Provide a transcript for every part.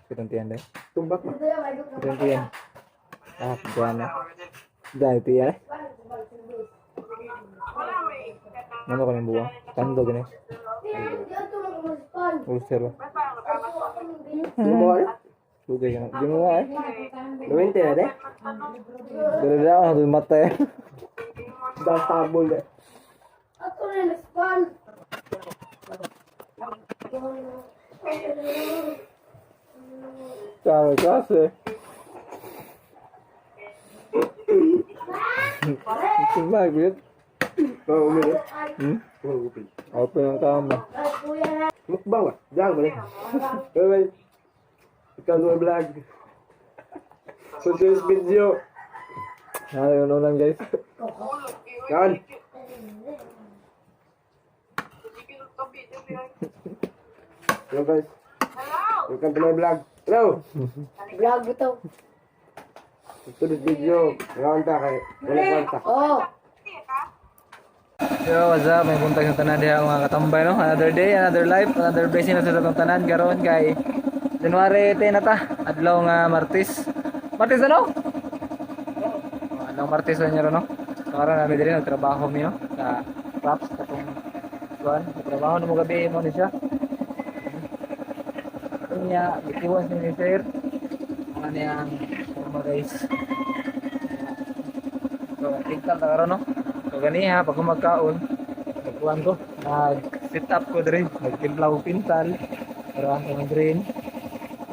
Kitong tiyan dahil. Tumbak ba? Kitong tiyan. Ah, tiyan na. Dahil tiyan eh. Ano ko ng buwang? Tando gani. Ulcer ba? Gumawa eh. Lugay ka na. Di mo nga eh. Gawin na de. Dala ako na mata eh. Dang tabol eh. Sabi kasi. Tumbak, yun. Oh, umili. Hmm? Umili. Open ang kama. Mukbang ba? Diyan ba eh? Bye-bye. Ikaw sa vlog. So this video. Ah, yun ulan guys. Yan. Hello guys. Welcome to my vlog. Hello. Vlog ito. To this video. Wala ta kay wala kwarta. Oh. Yo, what's up? May buntag sa tanan diha mga katambay no. Another day, another life, another blessing na sa atong tanan karon kay January 10 na ta. Adlaw nga Martes. Martes ano? Oh, adlaw Martes na niya no. So karon nami diri nagtrabaho mi no sa props katong kuan, trabaho na mo gabi mo ni siya. Unya, gikuha si ni sir. Mga niyang forma guys. So, tingkal ta karon no. So ganiha pag magkaon, nagkuhan ko, nag sit up ko diri, nagtimpla ko pintal. Pero ang akong drain.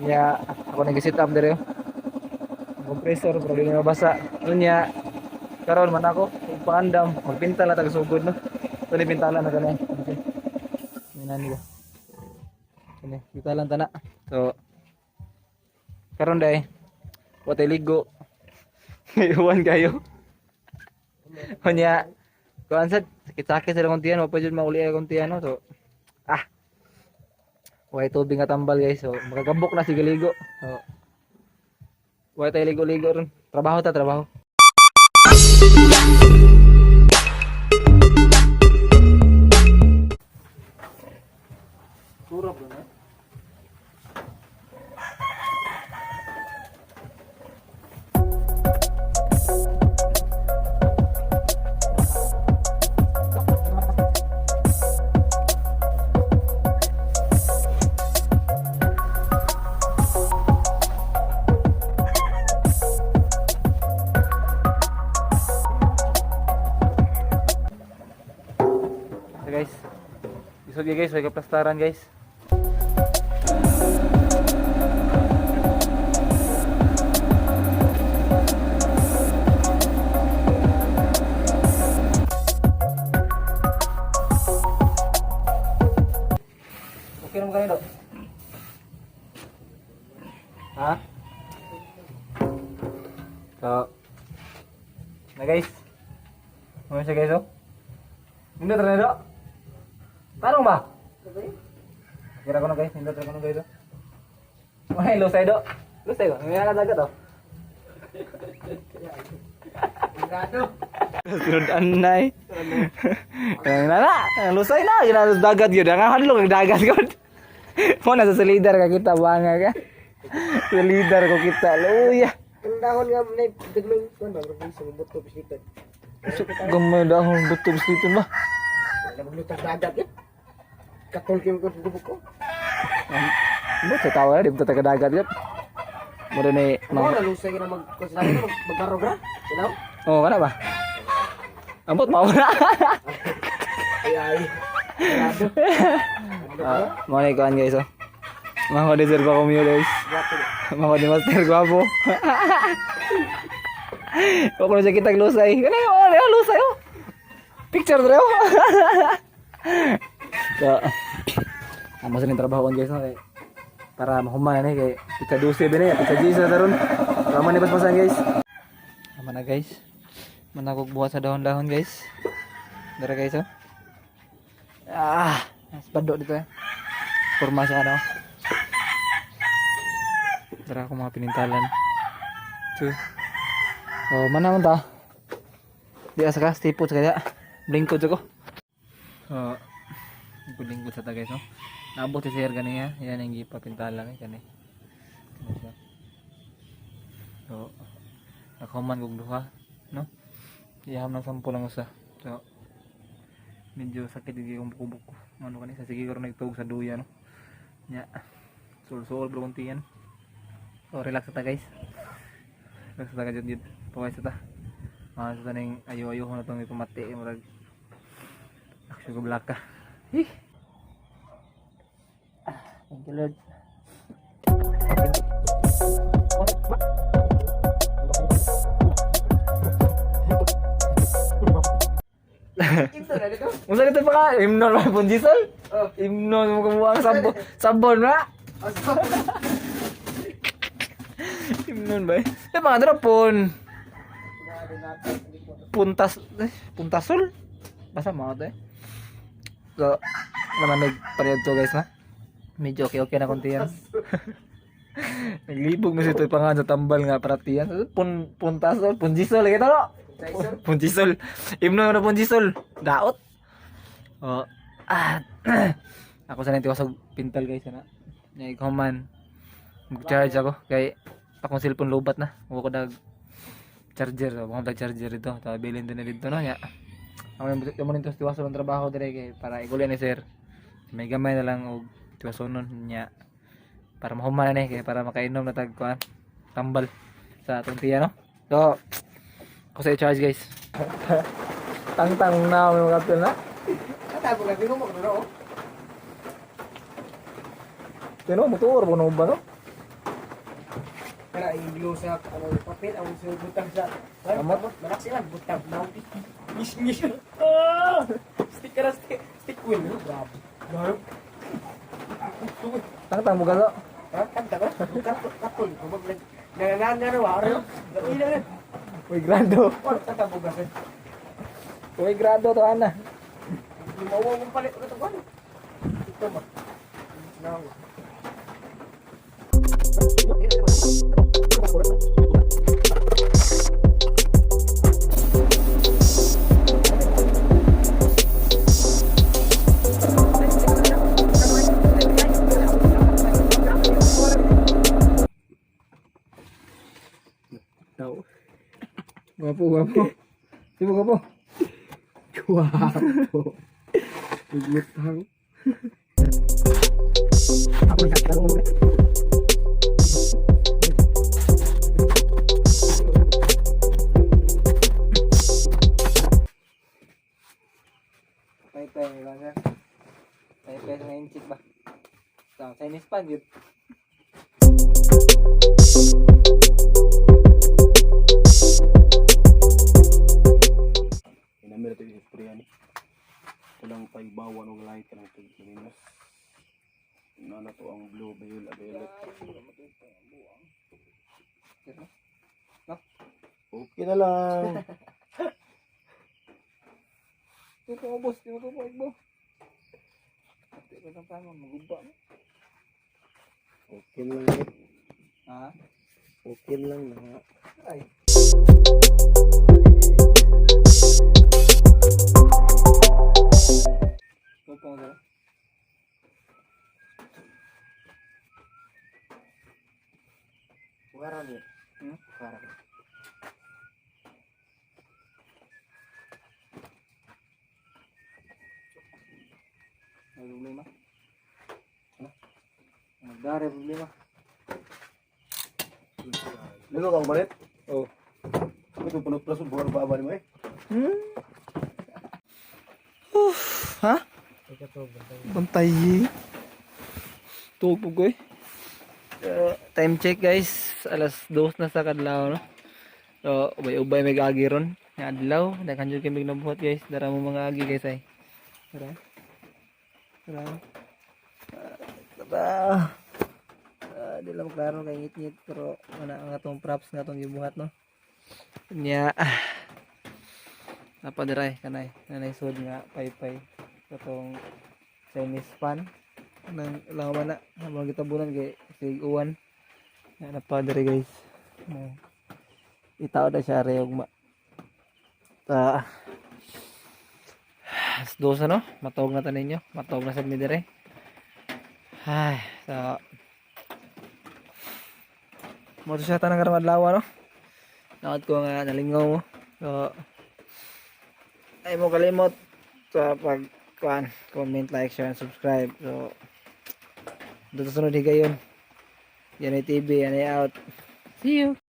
Nya ako nag sit up diri. Ang compressor pero di na mabasa. Unya karon man ako ug paandam, magpintal na tag sugod no. So ni pintalan na kani. Okay. Ni ba? Kani, pintalan ta na. So karon day, watay ligo. Iwan kayo. Unya, kuan sad sakit-sakit sa akong tiyan, wa pa jud mauli akong tiyan no. So ah. Way tubig nga tambal guys. So makagabok na si galigo. So way tayo ligo-ligo ron. Trabaho ta, trabaho. Surap na. So guys, isod guys, way kaplastaran guys. Okay naman kayo, Dok? Ha? So, na guys. Ano siya guys, oh? Nindot rin, Dok? Tarong ba? Kira ko na guys, nindot rin ko na guys, oh. May lusay, Dok. Lusay ko. May nakadagat, oh. Sunod anay. Kaya na na, lusay na, gina dagat yun. Ang hadlok ang dagat gud. Mo na sa leader ka kita banga ka. Sa leader ko kita, luya. Ang dahon nga na gagmay kuan ba bro sa buto bislitan. Gamay dahon buto dito ba? Wala maglutang dagat eh. Katol kayo ko sa gubok ko. Mo sa tawa di ba taga dagat yun. Mo rin eh, Mo na lusay ka na mag kuan sila magbarog ra. Sinaw? Oh, kana ba? Ambot mao na. Ay ay. Ah, mo na ikuan guys oh. Mga deserve ako miyo guys. Mga ni Master Gwapo. Huwag ko na siya kitag lusay. Ano yun? Oh, ano, lusay oh. Picture dre oh. So, ang masa ng trabaho kon guys no kay para mahuman na ni kay pizza 12 ba ni, pizza 10 na taron. Tama ni paspasan guys. Tama na guys. Managog buhat sa dahon-dahon guys. Dara guys oh. Ah, mas bando dito eh. Forma siya ano. Dara ako mga pinintalan. Two. Oh, mana man ta? Di asa ka, stipot sa kaya. Lingkod sa ko. Oh, lingkod sa ta guys no. Naabot si sir ganiya. Yan ang gipapintalan eh kani. So nakahuman kog duha, no? Iyaham ng sample lang usa. So medyo sakit gyud akong buko-buko. Ano kani sa sige karon nagtuog sa duya, no? Nya. Sul-sul bro kunti yan. So relax ta, guys. Relax ta jud jud. Paway sa ta. Mga sa taning ayo-ayo ko na itong ipamati. Murag action ko black ka. Hih! Ah, thank you, Lord. Unsa nito pa ka? Imnon ba punjisol? Oh. Imnon mo kumuha ang sabon. Sabon ra. Imnon ba? Eh mga dra pon. Puntas eh, puntasol. Basta mga to eh. So, malamig parehad to, guys, na. Medyo okay okay na konti yan. Naglibog mo si ito pangan sa tambal nga pratiyan. Pun puntasol, punjisol kita no. Punjisol. Imnon na punjisol. Daot. Oh. Ah. Ako sa nanti og pintal, guys, ana. Nya man. Mag-charge ako kay akong cellphone lobat na. Wa ko dag charger, so mga dag charger dito. Ta bilin din na dito no nya. Ako yung mo nito tiwason ng trabaho dire kay para iguli ni sir. May gamay na lang og tiwasonon niya para mahuman na ni kay para makainom na tag kuan tambal sa atong tiya, no. So ako sa charge, guys. Tangtang na mga kapil na. Katago ka, di mo maglaro. Pero motor mo ba, no? Kana i-glue sa ano, papel ang sa butang sa. Kamot? Malak sila butang na. Ngis ngis. Ah! Stick ka na stick stick win. Grabe. Grabe. Tangtang mo galo. Ha? Kanta ba? Kapul kapul. Kumag nag nananaro araw. Ila na. Uy, grado. Wala kanta mo gasan. Uy, grado to ana. Lumawa mong palit ko to kan. Ito ba? Nawa. Tao. Gwapo, gwapo. Sino gwapo? Guwapo. Naglutang. Paypay, may ba, sir? Paypay sa ngayon, chick ba? So, Chinese pan, yun. Inamir ito yung istorya ni. Kulang pagbawan og light kanang tig minus. Na to ang blue violet violet. Okay na lang. Ito ko, boss. Ito ko, igbo. Ate ko ng tama, maguba mo. Okay na lang. Eh. Ha? Okay lang na. Ay. Gwapo mo, sir. Warang eh. Hmm? Warang. May problema? Ano? Nagdari problema. Lego kang balit. Oh. Ito puno plus buwan ba ba ni mo eh. Uff, ha? Bantay. Tuog po ko eh. Time check, guys, alas 2 na sa kadlaw, no? So, ubay-ubay may agi ron. Nga adlaw, daghan jud kay mig nabuhat, guys. Dara mo mga agi, guys, ay. Dara. Dara. Ah, tara. Ah, di lang klaro kay ngit-ngit pero ana ang atong props nga atong gibuhat, no. Nya. Napadiray kanay nanay sud nga paypay katong Chinese pan nang lawan na habang gitabunan kay sig uwan nga napadire, guys. No. Itao na siya re ugma ta alas dos, ano, matawag na ta ninyo, matawag na sad mi dire. Ay, so Mo to siya tanang karong adlaw, no. Dapat ko nga nalingaw mo. So ay mo kalimot sa pag kuan, comment, like, share, and subscribe. So dito sunod higayon. Yan ay TV, yan ay out. See you.